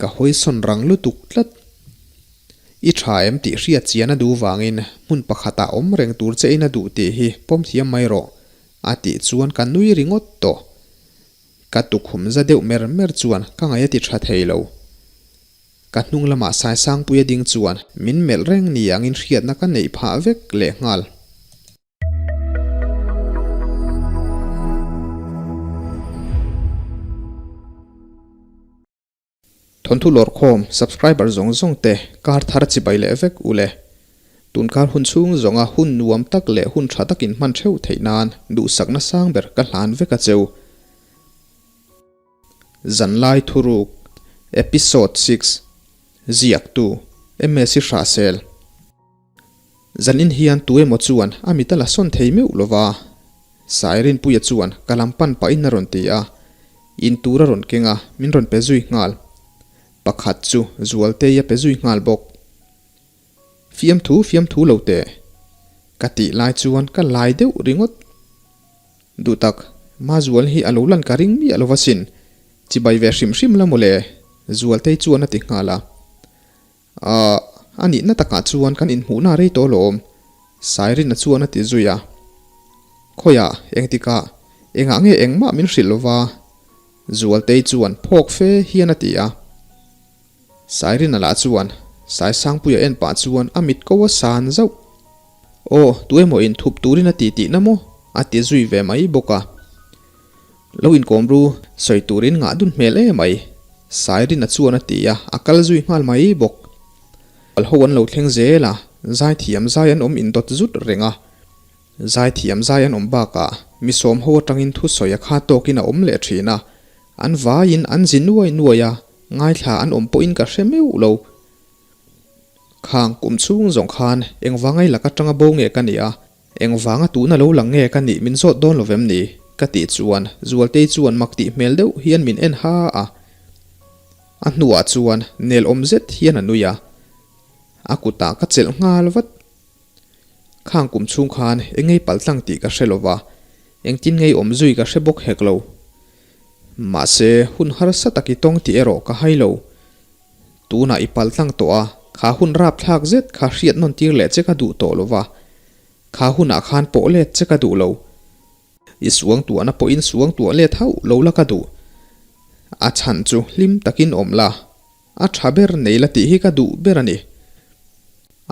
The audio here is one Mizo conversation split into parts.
Ka hawisawn rang lutuk tlat. I tha em tih hriat chian a duh vangin hmun pakhatah awm reng tur che in a duh tih hi pawm thiam mai rawh, a tih chuan ka nui ringawt tawh. Ka tukhum za deuh mer mer chuan ka ngaih a ti tha thei lo. Ka hnung lamah Saisangpuia ding chuan min melh reng ni angin hriatna ka neih phah vek lehnghal. Thawnthu lawrkhawm subscriber zawng zawng te kar thar chibai leh vek u le. Tunkar hun chhung zawnga hun nuam tak leh hun tha takin hman theuh theih nan duhsakna sang ber ka hlan vek a cheu. Zanlai Thuruk, Episode 6, Ziaktu, MSC Hrahsel. Zanin hian tu emaw chuan a mit a la sawn thei meuh lo va, Sairinpuia chuan ka lam pan pahin a rawn ti a, in tur a rawn keng a, min rawn pe zui nghal. Pakhat chu Zualtei a pe zui nghal bawk. Fiamthu fiamthu lo teh, ka tih lai chuan ka lai deuh ringawt. Duhtak, Mazual hi a lo lan ka ring miah lo va sin, chibai ve hrim hrim la mawle, Zualtei chuan a ti nghal a. Ahh, a nihna takah chuan kan inhmuhna rei tawh alawm, Sairina chuan a ti zui a. Khawiah, engtikah, engah nge engmah min hrilh lova? Zualtei chuan phawk fe hian a ti a. Sairina lah chuan Saisangpuia en pah chuan a mit ko a san zauh. Aw, tu emaw inthup turin a ti tihna maw? a ti zui ve mai bawk a. Lo inkawm ru, sawi turin ngah dun hmel em mai. Sairina chuan a ti a, a kal zui nghal mai bawk. Kal ho an lo thleng zel a, zaithiam zai an awm indawt zut reng a. Zaithiam zai an awm bakah mi sawm ho atangin thusawi a kha tawkin a awm leh thin a, an vaiin an zi nuai nuai a, ngaithla an awm pawhin ka hre meuh lo. Khang kum chhung zawng khan engvangai lak atanga bo nge ka nih a, Engvanga tuna lo lang nge ka nih min zawt dawn lo vem ni? ka tih chuan Zualtei chuan mak tih hmel deuh hian min en ha a. A hnuah chuan nel awm zet hian a nui a. A kutah ka chelh nghal vat. Khang kum chhung khan engei paltlang tih ka hre lo va, engtin ngei awm zui ka hre bawk hek lo. Mahse, hun harsa tak i tawng tih erawh ka hai lo. Tunah i pal tlang tawh a, kha hun rapthlak zet kha hriat nawn tir leh che ka duh tawh lo va, kha hunah khan pawh let che ka duh lo. I suang tuahna pawhin suang tuah let hauh lo la ka duh. A chhan chu hlim takin awm la, a tha ber nei la tih hi ka duh ber a ni.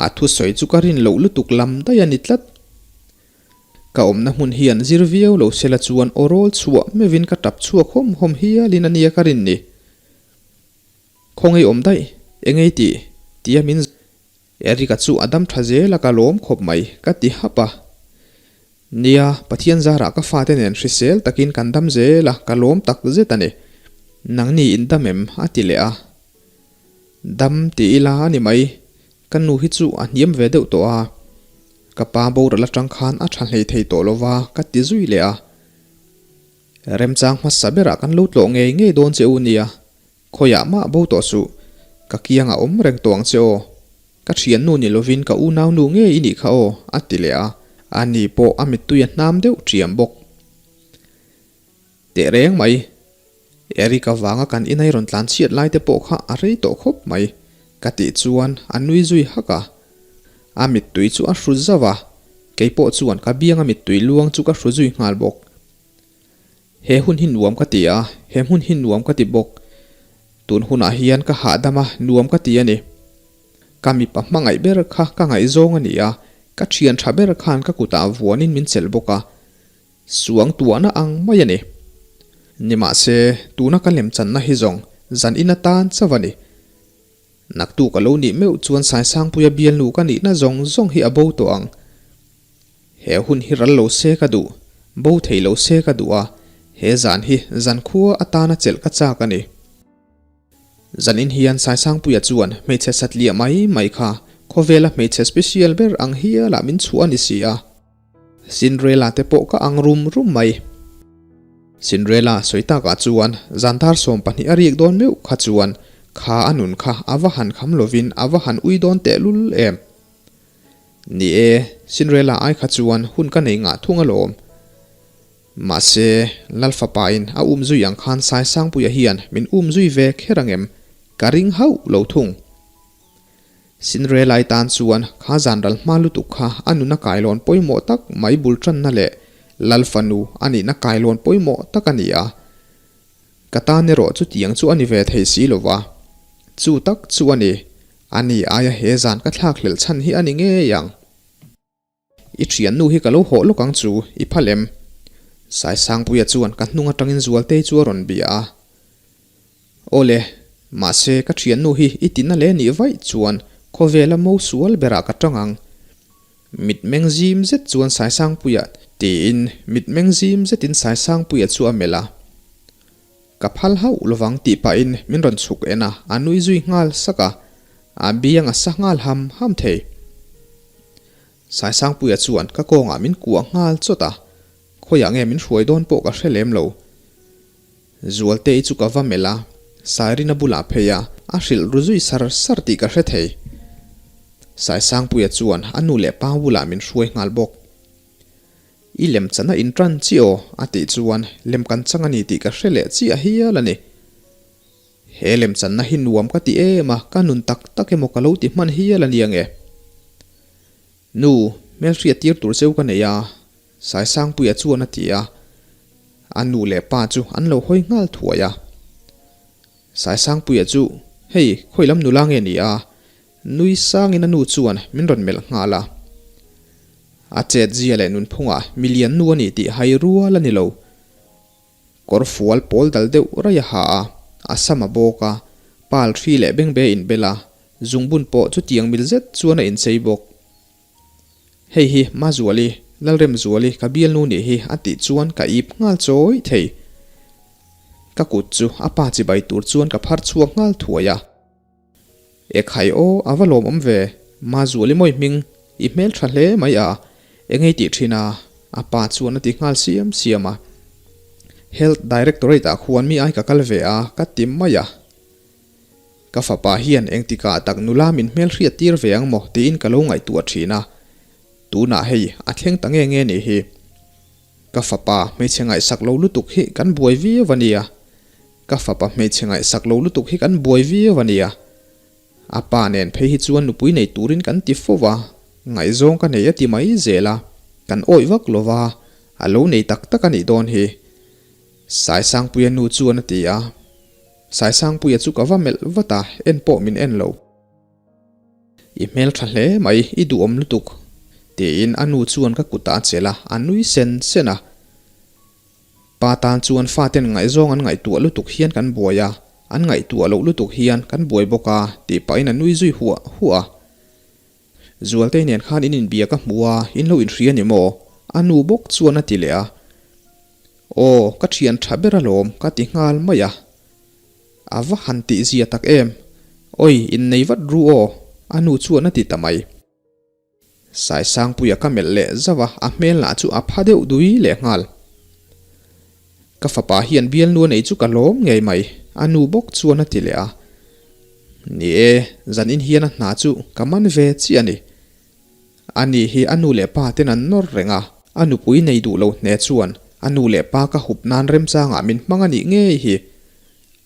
A thusawi chu ka rin loh lutuk lam daih a ni tlat. Ka awmna hmun hian zir viau lo sela chuan aw rawl chhuah meuhin ka tap chhuak hawm hawm hialin a nia ka rin ni. Khawngaih awm daih, engei tih? tia min Eric-a chu a dam tha zel a ka lawm khawp mai, ka ti hap a. Nia, Pathian zarah ka fate nen hrisel takin kan dam zel a, ka lawm tak zet a ni. Nangni in dam em? a ti leh a. Dam ti ila a ni mai, ka nu hi chu a hniam ve deuh tawh a. Ka pa boral atang khan a tha hlei thei tawh lova, ka ti zui leh a. Remchang hmasa berah kan lo tlawh ngei ngei dawn che u nia, khawiah mah bo tawh suh, ka kiangah awm reng tawh ang che aw. Ka thiannu ni lovin ka unaunu ngei i nih kha aw, a ti leh a, ani pawh a mittui a hnam deuh ṭiam bawk. Teh reng mai, Eric-a vanga kan inai rawn tlan chhiat lai te pawh kha a rei tawh khawp mai, ka tih chuan a nui zui hak a. A mittui chu a hru zauh a, kei pawh chuan ka bianga mittui luang chu ka hru zui nghal bawk. He hun hi nuam ka ti a, he hmun hi nuam ka ti bawk. Tun hunah hian ka hahdam a, nuam ka ti a ni. Ka mipa hmangaih ber kha ka ngaihzawng a ni a, ka thian tha ber khan ka kutah vuanin min chelh bawk a. Suang tuahna ang mai a ni. Nimahse, tuna ka lemchanna hi zawng zan in atan chauh a ni. Naktuk a lo nih meuh chuan Saisangpuia bialnu ka nihna zawng zawng hi a bo tawh ang. He hun hi ral lo se ka duh, bo thei lo se ka duh a, he zan hi zan khua atana chelh ka chak a ni. Zanin hian Saisangpuia chuan hmeichhe satliah mai mai kha khawvela hmeichhe special ber ang hialah min chhuah a ni si a. Cinderella te pawh ka ang rum rum mai. Cinderella sawi takah chuan zan dar 12 a rik dawn meuh kha chuan kha a nun kha a va han kham lovin a va han ui dawn tehlul em. Ni e, Cinderella ai kha chuan hun ka nei ngah thung alawm. Mahse, Lalfapain a um zui ang khan Saisangpuia hian min um zui ve kher ang em? ka ring hauh lo thung. Cinderella-i tan chuan kha zan ral hma lutuk kha a nuna kailawn pawimawh tak mai bul tanna leh Lal fanu a nihna kailawn pawimawh tak a ni a. Ka tan erawh chutiang chu a ni ve thei si lo va. Chu tak chu a ni, a ni aia he zan ka thlak hlelh chhan hi a ni ngei ang. I thiannu hi ka lo hawh lawk ang chu, i phal em? Saisangpuia chuan ka hnung atangin Zualtei chu a rawn bia a. Aw le, mahse ka thiannu hi i tina leh nih vaih chuan khawvela mo sual berah ka tang ang. Mitmeng zim zet chuan Saisangpuia tiin mitmeng zim zetin Saisangpuia chu a melh a. Ka phal hauh lovang tih pahin min rawn chhuk en a, a nui zui nghal sak a, a biang a sa nghal ham ham thei. Saisangpuia chuan ka kawngah min kuah nghal chawt a, khawiah nge min hruai dawn pawh ka hre lem lo. Zualtei chu ka va melh a, Sairina bulah phei a, a hrilh ru zui sar sar tih ka hre thei. Saisangpuia chuan a nu leh pa bulah min hruai nghal bawk. I lem chana in tan chi aw a tih chuan lem kan chang a ni tih ka hre leh chiah hial a ni. He lem channa hi nuam ka ti em a, ka nun tak tak emaw ka lo ti hman hial a nia nge. Nu, hmelhriat tir tur cheu ka nei a, Saisangpuia chuan a ti a. A nu leh pa chu an lo hawi nghal thuai a. Saisangpuia chu, Hei, khawi lam nula nge ni a? Nui sangin a nu chuan min rawn melh nghal a. A chet zia leh nunphungah milian nu a ni tih hai rual a ni lo. Kawr fual pawl dal deuh raih a ha a, a sam a bawk a, pal hri leh bengbe a inbel a, zungbun pawh chutiang mil zet chuan a inchei bawk. Hei hi Mazuali, Lalremzuali ka bialnu nih hi a tih chuan ka ip nghal chawi thei. Ka kut chu a pa chibai tur chuan ka phar chhuak nghal thuai a. Ekhai aw a va lawmawm ve, Mazuali mawi hming i hmel tha hle mai a, engei tih thin a, a pa chuan a ti nghal siam siam a. Health Directorate ah khuan mi ai ka kal ve a ka ti mai a. Ka fapa hian engtikah tak nula min hmel hriat tir ve ang maw tiin ka lo ngaihtuah thin a, tunah hei a thleng ta nge nge nih hi. Ka fapa hmeichhe ngaihsak lo lutuk hi kan buai viau a nia. Ka fapa hmeichhe ngaihsak lo lutuk hi kan buai viau a nia. A pa nen phei hi chuan nupui nei turin kan ti fo va, ngaihzawng ka nei a ti mai zel a, kan awih vak lo va, a lo nei tak tak a nih dawn hi. Saisangpuia nu chuan a ti a. Saisangpuia chu ka va melh vat a, en pawh min en lo. I hmel tha hle mai, i duhawm lutuk, tiin a nu chuan ka kutah a chelh a, a nui sen sen a. Pa tan chuan faten ngaihzawng an ngaihtuah lutuk hian kan buai a, an ngaihtuah loh lutuk hian kan buai bawk a, tih pahin a nui zui huah huah a. Zualtei nen khan in inbia ka hmu a, in lo inhria ni maw? A nu bawk chuan a ti leh a. Aw, ka thian tha ber alawm, ka ti nghal mai a. A va han tih zia tak em! Oi, innei vat ru aw, a nu chuan a ti ta mai. Saisangpuia ka melh leh zauh a, a hmel lah chu a pha deuh dui leh nghal. Ka fapa hian bialnu a nei chu ka lawm ngei mai, a nu bawk chuan a ti leh a. Ni e, zanin hian a hna chu ka man ve chiah a ni. Ani hi a nu leh pa ten an nawr reng a, a nupui nei duh lo hne chuan a nu leh pa ka hup nan remchangah min hmang a nih ngei hi.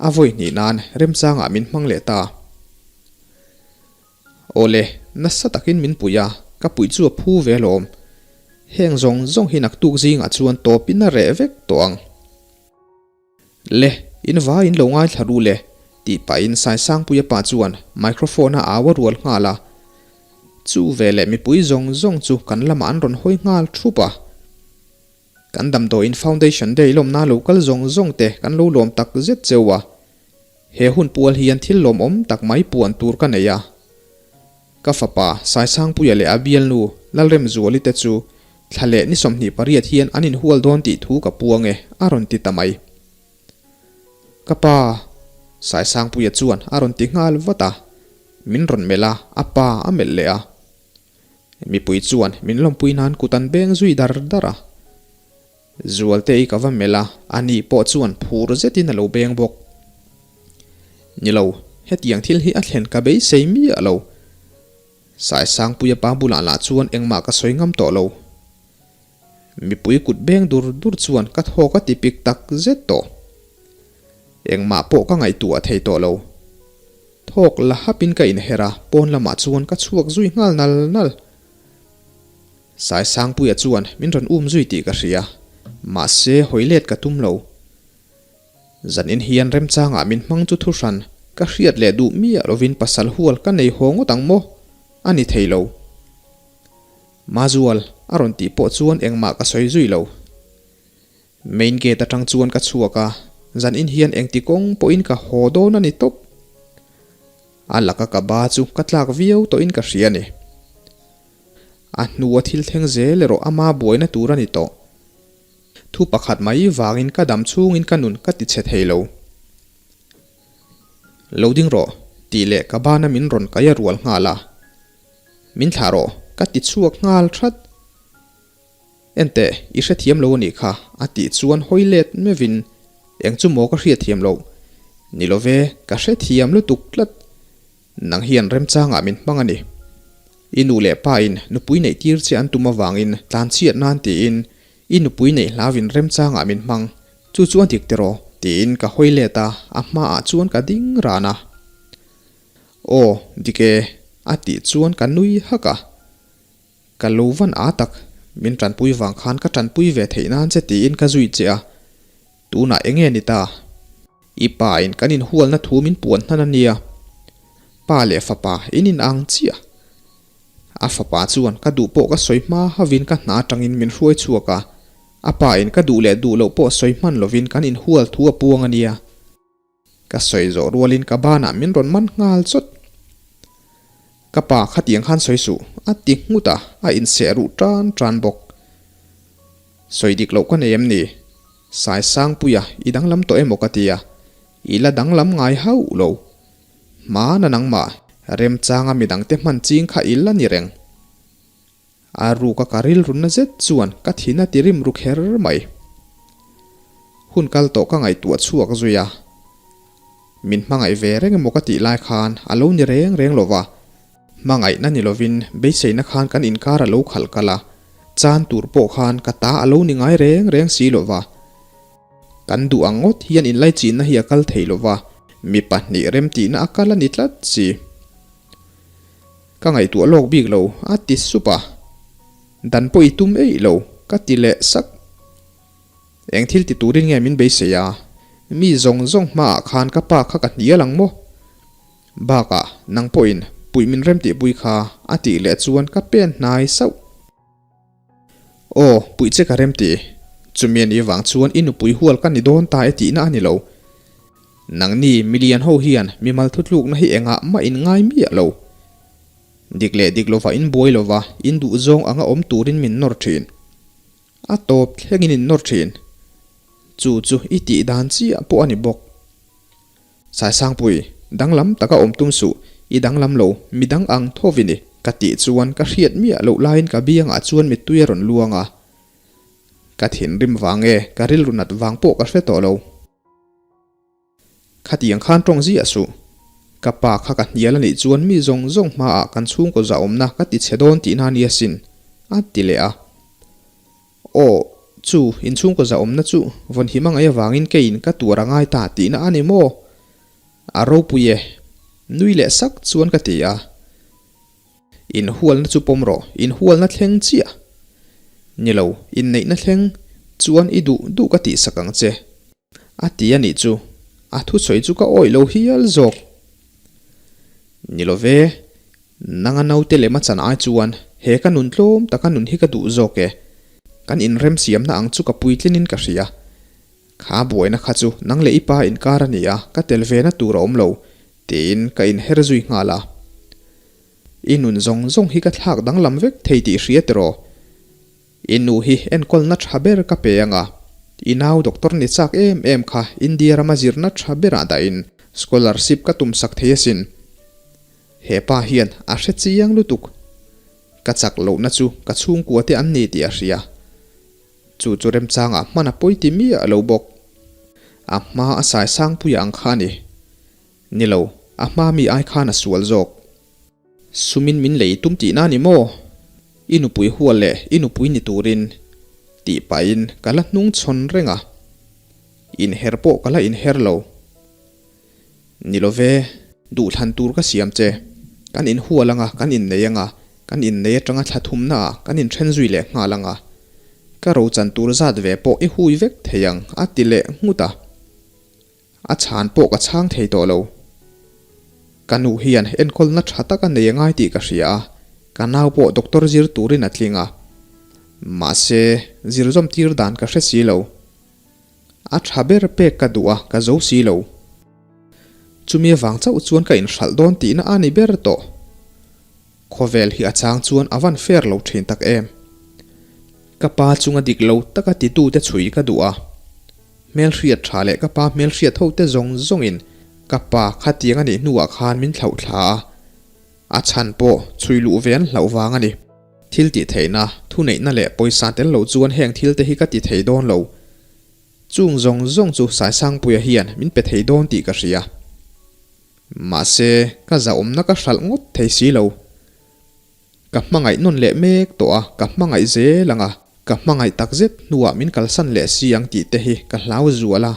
A vawi hnih nan remchangah min hmang leh ta. Awle, nasa takin min puih a, ka puih chu a phu ve alawm. Heng zawng zawng hi naktuk zingah chuan tawpin a reh vek tawh ang. Le, in vai in lo ngaithla ru le, tih pahin Saisangpuia pa chuan microphone a au a rual nghal a. Chu veleh mipui zawng zawng chu kan lamah an rawn hawi nghal thup a. Kan damdawiin Foundation Day lawmna lo kal zawng zawng te kan lo lawm tak zet cheu a. He hun pual hian thil lawmawm tak mai puan tur ka nei a. Ka fapa Saisangpuia leh a bialnu Lalremzuali te chu thla leh ni 28 hian an inhual dawn tih thu ka puang e, a rawn ti ta mai. Ka pa! Saisangpuia chuan a rawn ti nghal vat a. Min rawn melh a, a pa a melh leh a. Mipui chuan min lawmpui nan kut an beng zui dar dar a. Zualtei ka va melh a, ani pawh chuan phur zetin a lo beng bawk. Ni lo, hetiang thil hi a thlen ka beisei miah lo. Saisangpuia pa bulah lah chuan engmah ka sawi ngam tawh lo. Mipui kut beng dur dur chuan ka thaw ka ti pik tak zet tawh. Engmah pawh ka ngaihtuah thei tawh lo. Thawk la hapin ka inher a, pawn lamah chuan ka chhuak zui nghal nal nal. Saisangpuia chuan min rawn um zui tih ka hria, mahse hawi let ka tum lo. Zanin hian remchangah min hmang chu thuhran ka hriat leh duh miah lovin pasal hual ka nei haw ngawt ang maw? A ni thei lo. Mazual a rawn tih pawh chuan engmah ka sawi zui lo. Main gate atang chuan ka chhuak a, zanin hian engti kawng pawhin ka haw dawn a ni tawp. A laka ka ba chu ka tlak viau tawhin ka hria a ni. A hnua thil thleng zel erawh ama buaina tur a ni tawh. Thu pakhat mai vangin ka dam chhungin ka nun ka ti chhe thei lo. Lo ding rawh, tih leh ka bana min rawn kai a rual nghal a. Min thlah rawh, ka ti chhuak nghal that. Enteh, i hrethiam lo a nih kha, a tih chuan hawi let meuhin, Eng chu maw ka hriatthiam loh? Ni lo ve, ka hrethiam lutuk tlat. Nang hian remchangah min hmang a ni. I nu leh pa in nupui neih tir che an tum avangin tlanchhiat nan tiin i nupui neih hlauin remchangah min hmang, chu chu a dik tiraw? Tiin ka hawi let a, a hmaah chuan ka ding ran a. Aw, dik e, a tih chuan ka nui hak a. Ka lo van a tak, min tanpui vang khan ka tanpui ve theih nan che tiin ka zui che a, tunah eng nge ni ta? I pa in kan inhualna thu min puan hnan a nia. Pa leh fapa in in ang chiah. A fapa chuan ka duh pawh ka sawi hma havin ka hna atangin min hruai chhuak a, a pa in ka duh leh duh loh pawh sawi hman lovin kan inhual thu a puang a nia. Ka sawi zawh rualin ka banah min rawn man nghal chawt. Ka pa khatiang khan sawi suh, a ti nghut a, a inseh ruh tan tan bawk. Sawi dik loh ka nei em ni? Saisangpuia i danglam tawh emaw ka ti a, i la danglam ngai hauh lo. Hmana nangmah remchanga midangte hman ching kha i la ni reng. A ruka ka rilrunna zet chuan ka thin a ti rim ru kher mai. Hun kal tawh ka ngaihtuah chhuak zui a. Min hmangaih ve reng emaw ka tih lai khan a lo ni reng reng lo va. Hmangaihna ni lovin beiseina khan kan inkar a lo khalh kal a, chan tur pawh khan ka ta a lo ni ngai reng reng si lo va. Kan duh ang ngawt hian inlaichinna hi a kal thei lo va, mi pahnih remtihna a kal a ni tlat si. Ka ngaihtuah lawk bik lo, a ti sup a. Dan pawh i tum eih lo, ka ti leh sak. Eng thil ti turin nge min beisei a? Mi zawng zawng hmaah khan ka pa kha ka hnial ang maw? Bakah, nang pawhin puih min rem tihpui kha, a tih leh chuan ka pen hnai sauh. Aw, puih che ka rem ti. Chumi a nih vang chuan i nupui hual ka ni dawn ta e tihna a ni lo. Nangni milian ho hian mimal thutlukna hi engah mah in ngai miah lo. Dik leh dik lova in buai lova in duh zawng anga awm turin min nawr thin. A tawp thlengin in nawr thin. Chu chu i tih dan chiah pawh a ni bawk. Saisangpui, danglam taka awm tum suh, i danglam lo, mi dang ang tho vi ni, ka tih chuan ka hriat miah loh laiin ka biangah chuan mittui a rawn luang a. Ka thinrim vang e, ka rilru nat vang pawh ka hre tawh lo. Khatiang khan tawng ziah suh. Ka pa kha ka hnial a nih chuan mi zawng zawng hmaah kan chhungkaw zahawmna ka ti chhe dawn tihna a ni asin, a ti leh a. Aw, chu inchhungkaw zahawmna chu vawnhim a ngaih avangin keiin ka tuar a ngai ta tihna a ni maw? A ropui e, nui leh sak chuan ka ti a. Inhualna chu pawm rawh, inhualna thleng chiah. Ni lo, inneihna thleng chuan i duh duh ka tihsak ang che. A ti a nih chu, a thusawi chu ka awih lo hial zawk. Ni lo ve, Nanga naute lem a chan ai chuan he ka nun tlawm taka nun hi ka duh zawk e. Kan inremsiamna ang chu ka puitlinin ka hria. Kha buaina kha chu nang leh i pa inkar a ni a, ka tel ve na tur a awm lo, tiin ka inher zui nghal a. I nun zawng zawng hi ka thlak danglam vek thei tih hria tiraw? I nu hi enkawlna tha ber ka pe ang a, i nau doctor ni chak em em kha India rama zirna tha berah dahin scholarship ka tumsak thei asin. He pa hian a hre chiang lutuk. Ka chak lohna chu ka chhungkua te an ni tih a hria. Chu chu remchangah hman a pawi ti miah lo bawk. A hma a sai sangpuia ang kha a ni. Ni lo, a hma mi ai khan a sual zawk. Sumin min lei tum tihna a ni maw? I nupui hual leh i nupui ni turin tih pahin ka la hnung chhawn reng a. Inher pawh ka la inher lo. Ni lo ve. Duhthlan tur ka siam che. Kan inhual anga, kan innei anga, kan innei atanga thla thumnaah kan inthen zui leh nghal anga. Ka rochan tur zat ve pawh i hui vek thei ang, a ti leh nghut a. A chhan pawh ka chhang thei tawh lo. Ka nu hian enkawlna tha tak a nei a ngai tih ka hria a, ka nau pawh doctor zir turin a tling a. Mahse, zir zawm tir dan ka hre si lo. A tha ber pek ka duh a, ka zo si lo. Chumi avang chauh chuan ka inhralh dawn tihna a ni ber tawh. Khawvel hi a chang chuan a van fair lo thin tak em. Ka pa chunga dik lo taka titute chhui ka duh a. Hmelhriat tha leh ka pa hmelhriat ho te zawng zawngin ka pa khatiang a nih hnuah khan min thlauh thla a. A chhan pawh chhui luh ve an hlauh vang a ni. Thil tih theihna, thuneihna leh pawisa tel lo chuan heng thil te hi ka ti thei dawn lo. Chung zawng zawng chu Saisangpuia hian min pe thei dawn tih ka hria. Mahse, ka zahawmna ka hralh ngawt thei si lo. Ka hmangaih nawn leh mek tawh a, ka hmangaih zel ang a, ka hmangaih takzet hnuah min kalsan leh si ang tih te hi ka hlau zual a.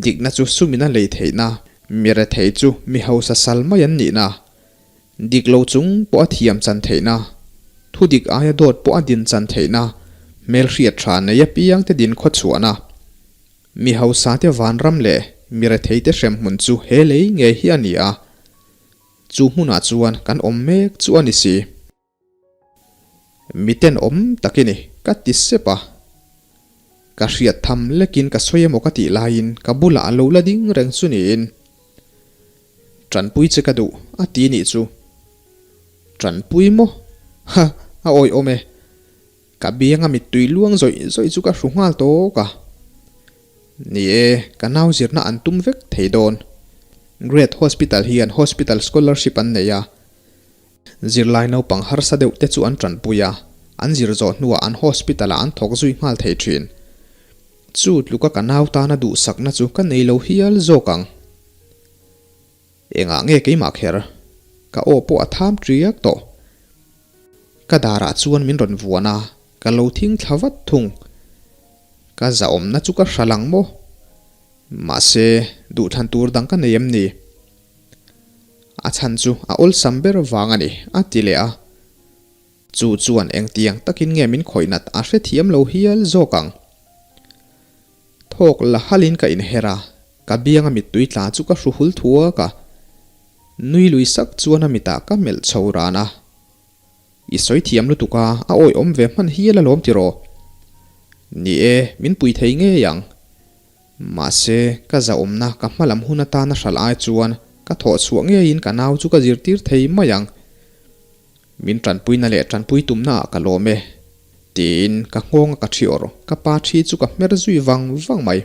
Dikna chu sumin a lei theihna, mi rethei chu mi hausa sal mai an nihna, dik lo chung pawh a thiam chan theihna, thu dik aia dawt pawh a din chan theihna, hmelhriat tha nei apiang te din khawchhuahna, mi hausa te vanram leh mi rethei te hremhmun chu he lei ngei hi a ni a, chu hmunah chuan kan awm mek chu a ni si. Miten awm tak i ni, ka ti sep a. Ka hriat tham lekin ka sawi emaw ka tih laiin ka bulah a lo la ding reng chu niin. Tanpui che ka duh, a ti nih chu. Tanpui maw? Ha, a awih awm e. Ka bianga mittui luang zawih zawih chu ka hru nghal tawk a. Ni e, ka nau zirna an tum vek thei dawn. Great Hospital hian Hospital Scholarship an nei a. Zirlai naupang harsa deuh te chu an tanpui a, an zir zawh hnuah an hospital ah an thawk zui nghal thei thin. Chu tluka ka nau tana duhsakna chu ka nei lo hial zawk ang. Engah nge keimah kher? Ka aw pawh a tham tiak tawh. Ka darah chuan min rawn vuan a, ka lo thing thla vat thung. Ka zahawmna chu ka hral ang maw? Mahse, duhthlan tur dang ka nei em ni? A chhan chu a awlsam ber vang a ni, a ti leh a. Chu chuan engtiang takin nge min khawih nat a hrethiam lo hial zawk ang. Thawk la halin ka inher a, ka bianga mittui tla chu ka hru hul thuak a. Nui lui sak chuan a mitah ka melh chho ran a. I sawi thiam lutuk a, a awihawm ve hman hial alawm tiraw? Ni e, min pui thei ngei ang. Mahse, ka zahawmna ka hmalam hun atana hralh ai chuan ka thawh chhuah ngeiin ka nau chu ka zirtir thei mai ang. Min tanpuina leh tanpui tumnaah ka lawm e, tiin ka nghawnga ka thi awrh ka pa thi chu ka hmer zui vang vang mai.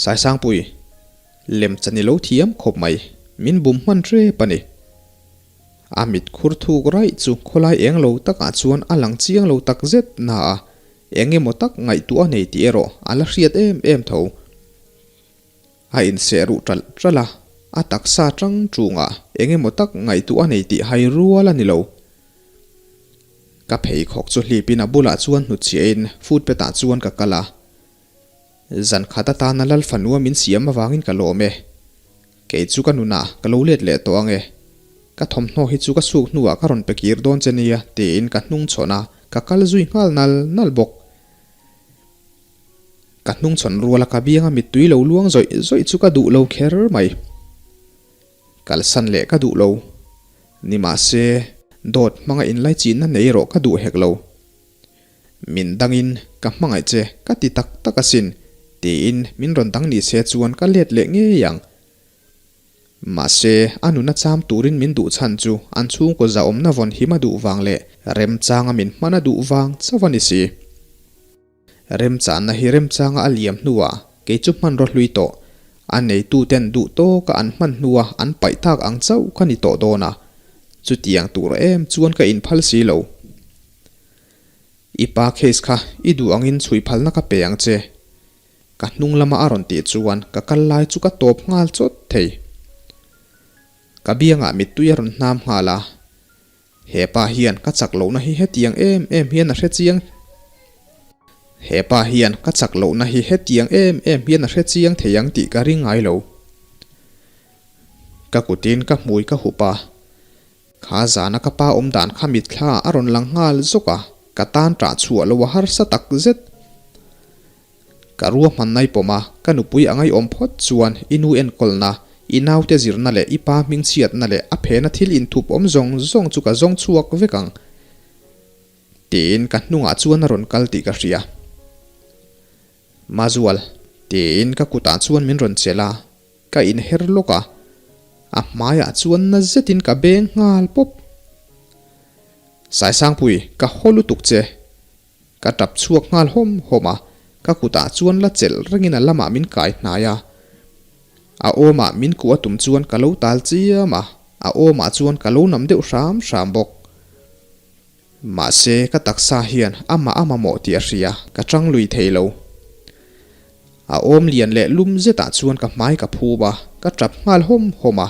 Saisangpui, lem chan i lo thiam khawp mai, min bum hman hrep a ni. A mit khur thuk raih chu khawlai eng lo takah chuan a lang chiang lo takzet na a, Eng emaw tak ngaihtuah a nei tih erawh a la hriat em em tho. A inseh ruh ṭalh ṭalh a, a taksa ṭang ṭungah eng emaw tak ngaihtuah a nei tih hai rual a ni lo. Ka pheikhawk chu hlipin a bulah chuan hnutchhiahin footpath-ah chuan ka kal a. Zan khat atana Lal fanua min siam avangin ka lawm e. Kei chu ka nunah ka lo let leh tawh ang e. Ka thawmhnaw hi chu ka suk hnuah ka rawn pe kir dawn che nia tiin ka hnung chhawn a, ka kal zui nghal nal nal bawk. Ka hnung chhawn ruala ka bianga mittui lo luang zawih zawih chu ka duh lo kher mai. Kalsan leh ka duh lo. Nimahse, dawt hmanga inlaichinna nei erawh ka duh hek lo. Min dangin ka hmangaih che ka ti tak tak asin tiin min rawn dang ni se chuan ka let leh ngei ang. Mahse, a nuna cham turin min duh chhan chu an chhungkaw zahawmna vawn him a duh vang leh remchanga min hman a duh vang chauh a ni si. Remchanna hi remchanga a liam hnuah kei chu hmanraw hlui tawh, a neituten duh tawka an hman hnua an paih tak ang chauh ka ni tawh dawn a, chutiang tur em chuan ka inphal si lo. I pa case kha i duh angin chhui phalna ka pe ang che. Ka hnung lama a rawn tih chuan ka kal lai chu ka tawp nghal chawt thei. Ka biangah mittui a rawn hnam nghal a. He pa hian ka chak lohna hi hetiang em em hian a hre chiang He pa hian ka chak lohna hi hetiang em em hian a hre chiang thei ang tih ka ring ngai lo. Ka kutin ka hmui ka hup a. Kha zana ka pa awm dan kha mitthla a rawn lang nghal zawk a, ka tan ṭah chhuah lo a harsa tak zet. Ka ruahman nai pawm a, ka nupui a ngaihawm phawt chuan i nu enkawlna, i naute zirna leh i pa hmingchhiatna leh a phena thil inthup awm zawng zawng chu ka zawng chhuak vek ang. Tiin ka hnungah chuan a rawn kal tih ka hria. Mazual, tiin ka kutah chuan min rawn chelh a, ka inher lawk a, a hmaiah chuan na zetin ka beng nghal pawp. Saisangpui, ka haw lutuk che. Ka tap chhuak nghal hawm hawm a, ka kutah chuan la chelh rengin a lamah min kai hnai a. A awmah min kuah tum chuan ka lo tal chiam a, a awmah chuan ka lo nam deuh hram hram bawk. Mahse, ka taksa hian amah a mamawh tih a hria, ka chang lui thei lo. A awm lian leh lum zetah chuan ka hmai ka phum a, ka tap nghal hawm hawm a.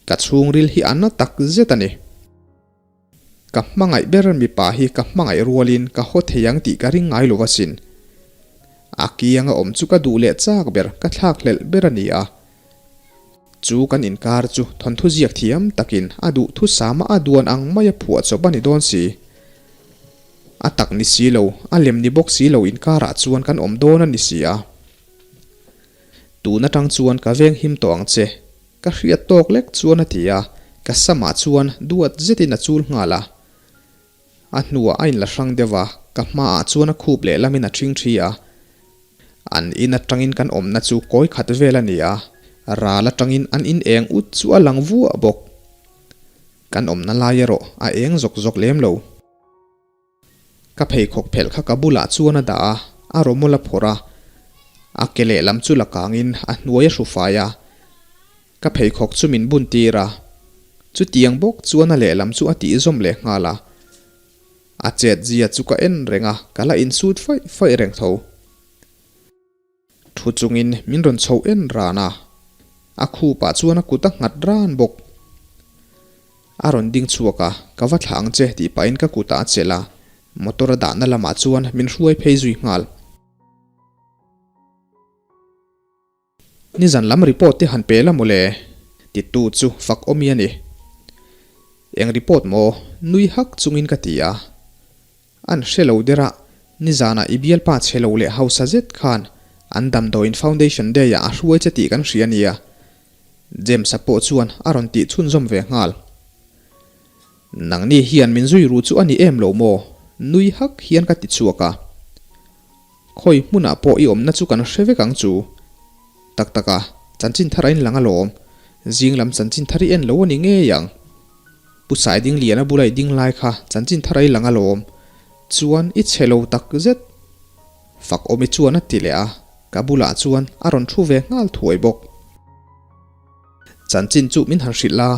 Ka chhungril hi a na tak zet a ni. Ka hmangaih ber mipa hi ka hmangaih rualin ka haw thei ang tih ka ring ngai lo asin. A kianga awm chu ka duh leh chak ber, ka thlakhlelh ber a ni a. Chu kan inkar chu thawnthu ziak thiam takin a duh thusama a duan ang maia phuah chawp a ni dawn si. A tak ni si lo, a lem ni bawk si lo inkarah chuan kan awm dawn a ni si a. Tun atang chuan ka veng him tawh ang che, ka hriat tawk lek chuan a ti a, ka samah chuan duat zetin a chul nghal a. A hnuah a inla hrang deuh a, ka hmaah chuan a khup lehlamin a ṭhing ṭhi a. An in aṭangin kan awmna chu kawi khat vel a ni a, ral aṭangin an in eng ut chu a lang vuah bawk. Kan awmna lai erawh a eng zawk zawk lem lo. Ka pheikhawk phelh kha ka bulah chuan a dah a, a rawmawl a phawrh a, a ke lehlam chu la kangin a hnuai a hru fai a. Ka pheikhawk chu min bun tir a, chutiang bawk chuan a lehlam chu a tih zawm leh nghal a. A chet zia chu ka en reng a, ka la insut faih faih reng tho. Thu chungin min rawn chho en ran a, a khupah chuan a kut a nghat ran bawk. A rawn ding chhuak a, ka va thlah ang che tih pahin ka kutah a chelh a, motor a dahna lamah chuan min hruai phei zui nghal. Nizan lam report te han pe la mawle, titu chu fak awmi a ni. Eng report maw? Nui hak chungin ka ti a. An hre lo der a, nizanah i bialpa chhe lo leh hausa zet khan an damdawiin foundation day ah a hruai che tih kan hria a nia. James-a pawh chuan a rawn tih chhunzawm ve nghal. Nangni hian min zui ru chu a ni em lo maw? Nui hak hian ka ti chhuak a. Khawi hmunah pawh i awmna chu kan hre vek ang chu. Tak tak a, chanchin thar a inlang alawm. Zing lam chanchin thar i en lo a ni ngei ang. Pu Saiding Liana bula i ding lai kha chanchin thar a ilang alawm. Chuan i chhe lo tak zet. Fak awmi chuan a ti leh a, ka bulah chuan a rawn thu ve nghal thuai bawk. Chanchin chu min han hrilh la,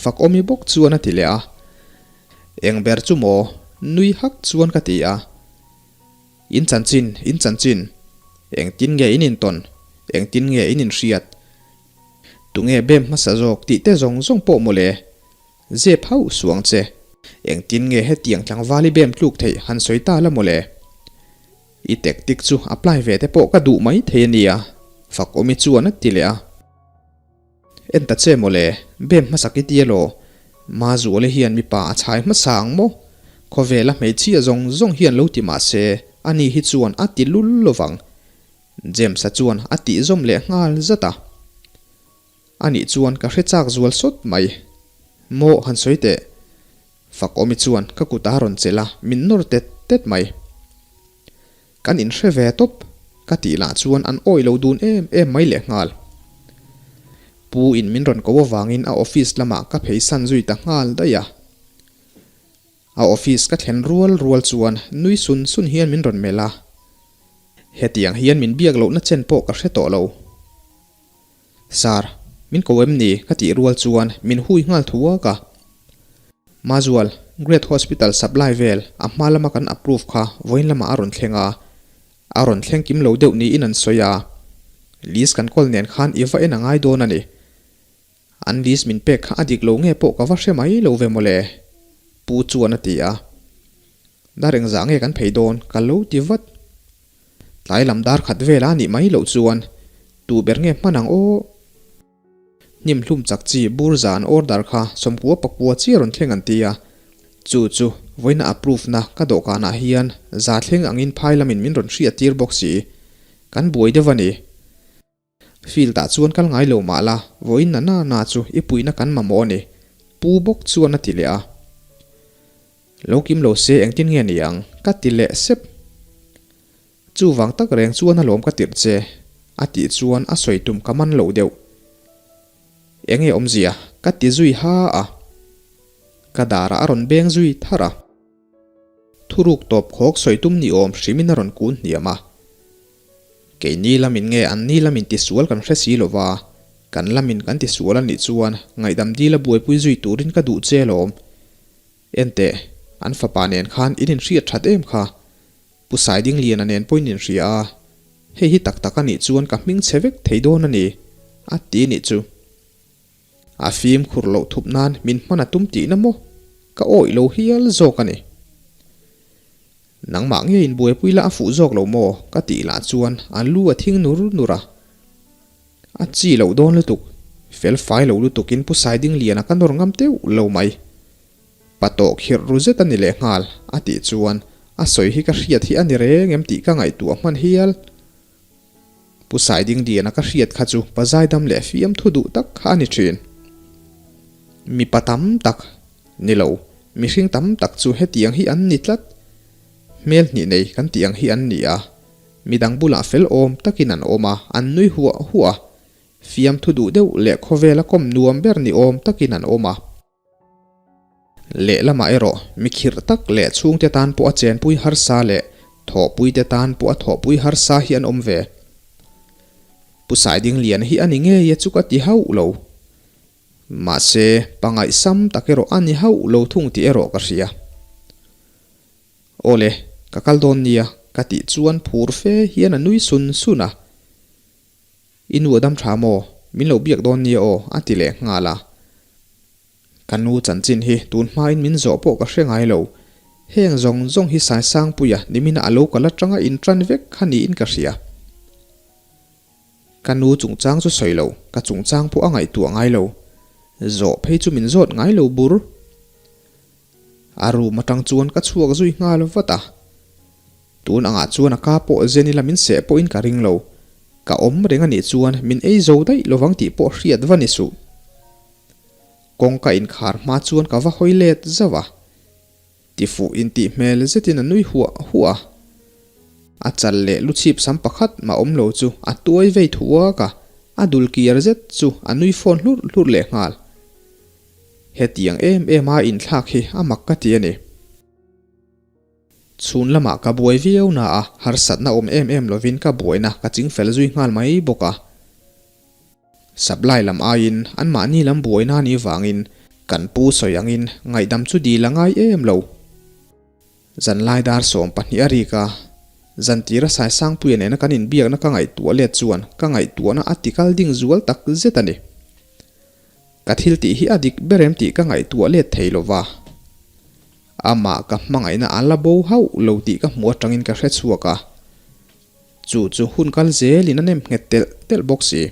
fak awmi bawk chuan a ti leh a. Eng ber chu maw? Nui hak chuan ka ti a. In chanchin, in chanchin. Engtin nge in intawn? Engtin nge in inhriat? Tunge bem hmasa zawk tih te zawng zawng pawh mawle. Zep hauh suang che. Engtin nge hetiang tlangval i bem tluk theih han sawi ta la mawle. I tactic chu apply ve te pawh ka duh mai thei a nia, Fakawmi chuan a ti leh a. En ta che mawle, bem hmasa ki tia law? Mazuale hian mipa a chhai hmasa ang maw? Khawvela hmeichhia zawng zawng hian lo ti mah se, ani hi chuan a ti lul lovang. James-a chuan a tih zawm leh nghal zat a. Anih chuan ka hre chak zual sawt mai. Maw han sawi teh. Fakawmi chuan ka kut a rawn chelh a, min nawr tet tet mai. Kan inhre ve tawp, ka tih lah chuan an awih lo dun em em mai lehnghal. Pu in min rawn ko avangin a office lamah ka phei san zui ta nghal daih a. A office ka thlen rual rual chuan nui sun sun hian min rawn melh a. Hetiang hian min biak lohna chen pawh ka hre tawh lo. Sir, min ko em ni? ka tih rual chuan min hui nghal thuak a. Mazual, Great Hospital supply vel a hma lama kan approve kha vawiin lamah a rawn thleng a, a rawn thleng kim lo deuh niin an sawi a. List kan kawl nen khan i va en a ngai dawn a ni. An list min pek kha a dik lo nge pawh ka va hre mai lo ve mawle, Pu chuan a ti a. Dar engzah nge kan phei dawn? ka lo ti vat. Tlai lam dar khat vel a nih mai loh chuan tu ber nge hman ang aw? Hnim hlum chak chi bur za an order kha 99 chiah rawn thleng an ti a. Chu chu vawiina approve na ka dawhkanah hian za thleng angin phai lamin min rawn hriat tir bawk si. Kan buai deuh a ni. Field ah chuan kal ngai lo mah la, vawiin na na na chu i puihna kan mamawh a ni, Pu bawk chuan a ti leh a. Lo kim lo se engtin nge ni ang? ka ti leh sep. Chuvang tak reng chuan alawm ka tirh che, a tih chuan a sawi tum ka man lo deuh. Enge awmzia? ka ti zui ha a. Ka darah a rawn beng zui thar a. Thuruk tawp khawk sawi tum ni awm hrimin a rawn kun hniam a. Keini lamin nge anni lamin tisual kan hre si lova, kan lamin kan tisual a nih chuan ngaihdam dil a buaipui zui turin ka duh che alawm. Enteh, an fapa nen khan in inhriat that em kha? Pu Saidingliana nen pawh in inhria a, hei hi tak tak a nih chuan ka hming chhe vek thei dawn a ni, a ti nih chu. A fimkhur loh thup nan min hman a tum tihna maw? Ka awih lo hial zawk a ni. Nangmah nge in buaipui la a fuh zawk lo maw? Ka tih lah chuan a lu a thing nur nur a. A chi loh dawn lutuk, fel fai lo lutukin Pu Saidingliana ka nawr ngam teuh lo mai. Pa tawh khirh ru zet a ni leh nghal, a tih chuan a sawi hi ka hriat hi a ni reng em tih ka ngaihtuah hman hial. Pu Saidingliana ka hriat kha chu pa zaidam leh fiamthu duh tak kha a ni thin. Mipa tam tak, ni lo, mihring tam tak chu hetiang hi an ni tlat. Hmel hnih nei kan tih ang hi an ni a, midang bulah fel awm takin an awm a, an nui huah huah a, fiamthu duh deuh leh khawvela kawm nuam ber ni awm takin an awm a. Lehlamah erawh mi khirh tak leh chhungte tan pawh a chenpui harsa leh thawhpuite tan pawh a thawhpui harsa hi an awm ve. Pu Saidingliana hi a ni ngei e chu ka ti hauh lo. Mahse, pangaihsam tak erawh a ni hauh lo thung tih erawh ka hria. Awle, ka kal dawn nia ka tih chuan phur fe hian a nui sun sun a. I nu a dam tha maw? Min lo biak dawn nia aw, a ti leh nghal a. Ka nu chanchin hi tun hmain min zawh pawh ka hre ngai lo. Heng zawng zawng hi Saisangpuia nimina a lo kal atanga intan vek kha niin ka hria. Ka nu chungchang chu sawi lo, ka chungchang pawh a ngaihtuah ngai lo. Zawh phei chu min zawt ngai lo bur. A room atang chuan ka chhuak zui nghal vat a. Tun angah chuan a ka pawh zen ila min seh pawhin ka ring lo. Ka awm reng a nih chuan min ei zo daih lovang tih pawh hriat va ni suh. Kawngka inkhar hma chuan ka va hawi let zauh a. Tifuh intih hmel zetin a nui huah huah a. A chal leh lu chhip sam pakhat mah awm lo chu a tuai vei thuak a, a dul kiar zet chu a nui fawn hlurh hlurh lehnghal. Hetiang em em a inthlak hi a mak ka ti a ni. Chhun lamah ka buai viau na a, harsatna awm em em lovin ka buaina ka ching fel zui nghal mai bawk a. Supply lam aiin anmahni lam buaina ni vangin kan pu sawi angin ngaihdam chu dil a ngai em lo. Zanlai dar 12 a rik a, zantira Saisangpuia nena kan inbiakna ka ngaihtuah let chuan ka ngaihtuahna a tikal ding zual tak zet a ni. Ka thil tih hi a dik ber em tih ka ngaihtuah let thei lo va. Amah ka hmangaihna a la bo hauh lo tih ka hmuh atangin ka hre chhuak a. Chu chu hun kal zelin a nem nghet telh telh bawk si.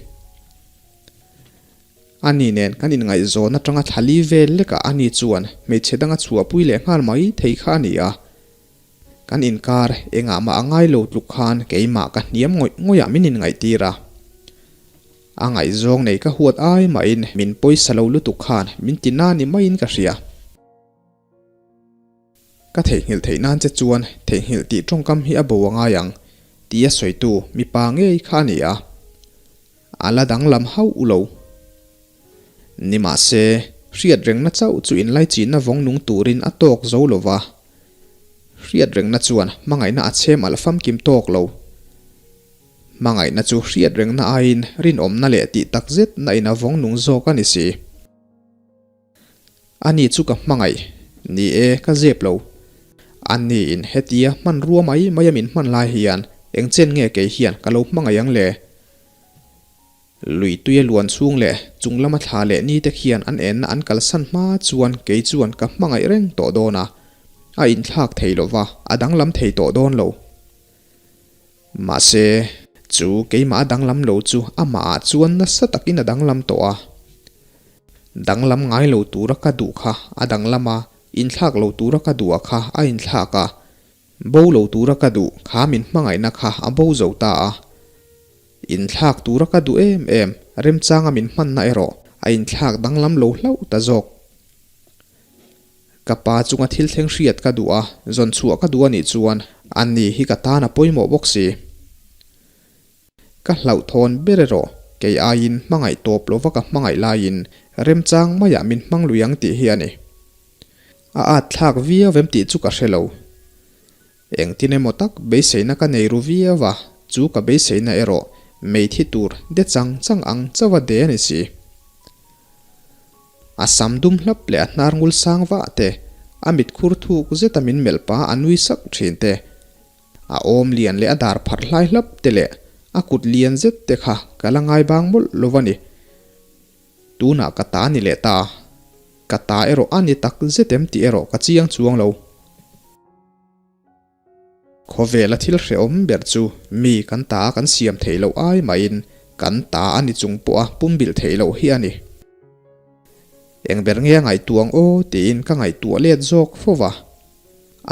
Ani nen kan inngaihzawn atanga thlali vel lekah ani chuan hmeichhe danga chhuahpui leh nghal mai thei kha a ni a. Kan inkar engah mah a ngai lo tluk khan keimah ka hniam ngawih ngawihah min inngaihtir a. A ngaihzawng nei ka huat ai mahin min pawisa lo lutuk khan min ti na ni maiin ka hria. Ka theihnghilh theih nan che chuan theihnghilh tih tawngkam hi a bo a ngai ang tia sawitu mipa ngei kha a ni a. A la danglam hauh lo. Nimahse, hriat rengna chauh chu inlaichinna vawng nung turin a tawk zo lo va. Hriat rengna chuan hmangaihna a chhem alh famkim tawk lo. Hmangaihna chu hriat rengna aiin rinawmna leh tih tak zet na in a vawng nung zawk a ni si. Ani chu ka hmangaih, ni e, ka zep lo. Ani in hetia hmanrua mai mai a min hman lai hian eng chen nge kei hian ka lo hmangaih ang le? Lui tui a luan chhung leh chung lama thla leh ni te khian an enna an kalsan hma chuan kei chuan ka hmangaih reng tawh dawn a, a inthlak thei lova a danglam thei tawh dawn lo. Mahse, chu keimah a danglam lo chu amahah chuan nasa takin a danglam tawh a. Danglam ngai lo tura ka duh kha a danglam a, inthlak lo tura ka duh a kha a inthlak a, bo lo tura ka duh kha min hmangaihna kha a bo zo ta a. Inthlak tura ka duh em em, remchanga min hmanna erawh a inthlak danglam lo hlauh ta zawk. Ka pa chunga thil thleng hriat ka duh a, zawn chhuah ka duh a nih chuan ani hi ka tan a pawimawh bawk si. Ka hlauhthawn ber erawh kei aiin hmangaih tawp lova ka hmangaih laiin remchang maiah min hmang lui ang tih hi a ni. A at thlak viau em tih chu ka hre lo. Engtin emaw tak beiseina ka nei ru viau a, chu ka beiseina erawh meithi tur de chang chang ang chauh a de a ni si. A sam dum hlap leh a hnar ngul sang vah te, a mit khur thuk zeta min melh pah a nui sak thin te, a awm lian leh a dar pharh hlai hlap te leh a kut lian zet te kha ka la ngai bang mawlh lo a ni. Tunah ka ta ni leh ta. Ka ta erawh a ni tak zet em tih erawh ka chiang chuang lo. Khawvela thil hrehawm ber chu mi kan ta kan siam theih loh ai mahin kan ta a ni chung pawha pumbilh theih loh hi a ni. Eng ber nge a ngaihtuah ang aw tiin ka ngaihtuah let zawk fo va.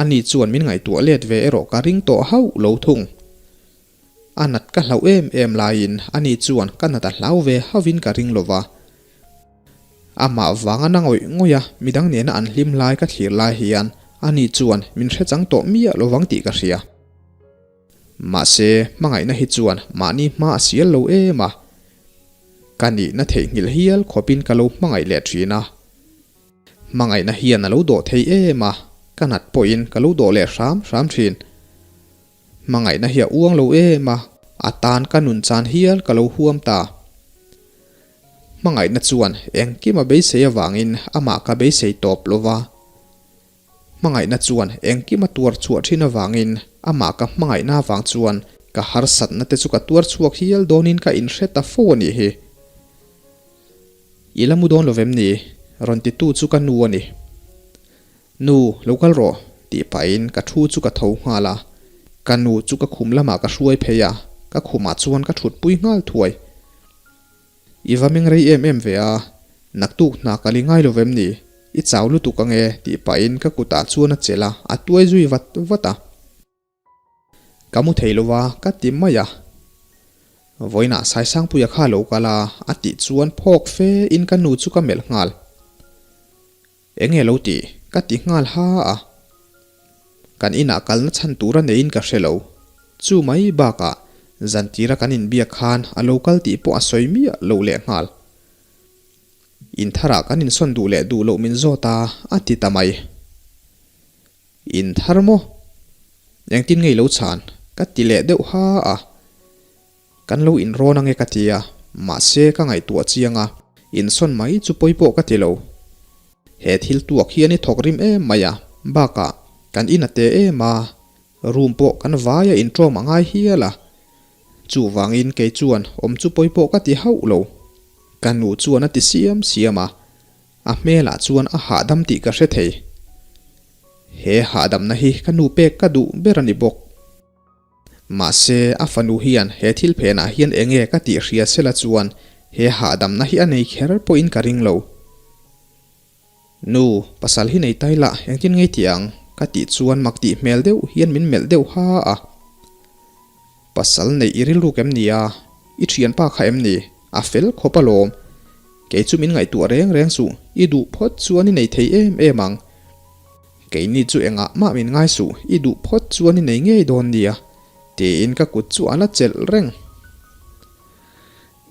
Ani chuan min ngaihtuah let ve erawh ka ring tawh hauh lo thung. A nat ka hlauh em em laiin ani chuan ka nat a hlau ve hauhin ka ring lo va. Amah vanga na ngawih ngawih a midang nena an hlim lai ka thlir lai hian ani chuan min hre chang tawh miah lo vang tih ka hria. Mahse, hmangaihna hi chuan mahni hma a sial lo em a. Ka nihna theihnghilh hial khawpin ka lo hmangaih leh thin a. Hmangaihna hian a lo dawh thei em a, ka nat pawhin ka lo dawh leh hram hram thin. Hmangaihna hi a uang lo em a, a tan ka nun chan hial ka lo huam ta. Hmangaihna chuan engkim a beisei avangin amah ka beisei tawp lo va. Hmangaihna chuan engkim a tuar chhuah thin avangin amah ka hmangaihna avang chuan ka harsatna te chu ka tuar chhuak hial dawnin ka inhre ta fo a nih hi. I la mu dawn lo vem ni? Rawn titu chu ka nu a ni. Nu, lo kal rawh, tih pahin ka thu chu ka tho nghal a. Ka nu chu ka khum lamah ka hruai phei a, ka khumah chuan ka thutpui nghal thuai. I va meng rei em em ve a, naktuk hna ka li ngai lo vem ni? I chau lutuk ange, tih pahin ka kutah chuan a chelh a, a tuai zui vat vat a. Ka mu thei lo va, ka ti mai a. Vawiinah Saisangpuia kha lo kal a, a tih chuan phawk fe in ka nu chu ka melh nghal. Enge lo tih? Ka ti nghal ha a. Kan inah kalna chhan tur a neiin ka hre lo. Chu mai bakah zantira kan inbiak khan a lo kal tih pawh a sawi miah lo leh nghal. Intharah kan insawn duh leh duh loh min zawt a, a ti ta mai. Inthar maw? Engtin nge i lo chhan? Ka ti leh deuh ha a. Kan lo inrawn ange ka ti a, mahse ka ngaihtuah chiang a, insawn mai chu pawi pawh ka ti lo. He thil tuak hian i thawk rim em mai a, bakah kan in a te em a, room pawh kan vai a inṭawm a ngai hial a. Chuvangin kei chuan awm chu pawi pawh ka ti hauh lo. Ka nu chuan a ti siam siam a, a hmelah chuan a hahdam tih ka hre thei. He hahdamna hi ka nu pek ka duh ber a ni bawk. Mahse, a fanu hian he thil phenah hian enge ka tih hria sela chuan he hahdamna hi a nei kher pawhin ka ring lo. Nu, pasal hi nei tai lah engtin ngei tih ang? ka tih chuan mak tih hmel deuh hian min melh deuh ha a. Pasal neih i rilruk em ni a? I thianpa kha em ni? A fel khawp alawm. Kei chu min ngaihtuah reng reng suh, i duh phawt chuan i nei thei em em ang. Keini chu engah mah min ngai suh, i duh phawt chuan i nei ngei dawn nia, tiin ka kut chu a la chelh reng.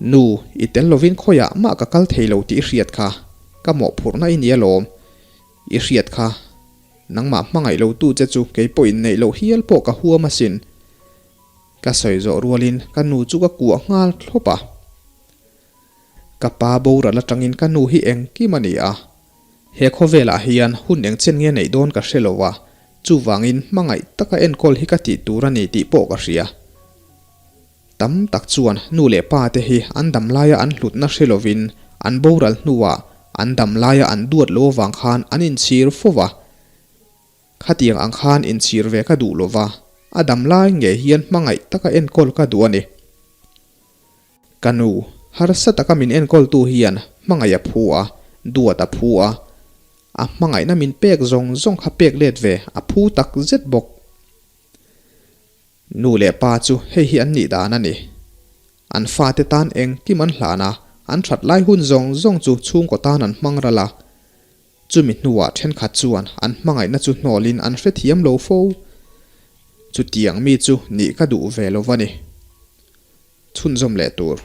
Nu, i tel lovin khawiah mah ka kal thei lo tih i hriat kha, ka mawhphurhna i ni alawm. I hriat kha, nangmah hmangaih lo tu che chu kei pawh inneih loh hial pawh ka huam asin. Ka sawi zawh rualin ka nu chu ka kuah nghal thlawp a. Ka pa boral atangin ka nu hi engkim a ni a. He khawvelah hian hun eng chen nge neih dawn ka hre lo a, chuvangin hmangaih taka enkawl hi ka tih tur a ni tih pawh ka hria. Tam tak chuan nu leh pa te hi an dam laia an hlutna hre lovin an boral hnuah an dam laia an duat lo avang khan an inchhir fo va. Khatiang ang khan inchhir ve ka duh lo va, a dam lai ngei hian hmangaih taka enkawl ka duh a ni. Ka nu, harsa taka min enkawltu hian hmangaih a phu a, Duat a phu a, a hmangaihna min pek zawng zawng kha pek let ve a phu tak zet bawk. Nu leh pa chu hei hi an nih dan a ni. An fate tan engkim an hlan a, an that lai hun zawng zawng chu chhungkaw tan an hmang ral a. Chumi hnuah thenkhat chuan an hmangaihna chu hnawlin an hrethiam lo fo. Chutiang mi chu nih ka duh ve lo va ni. Chhunzawm leh tur.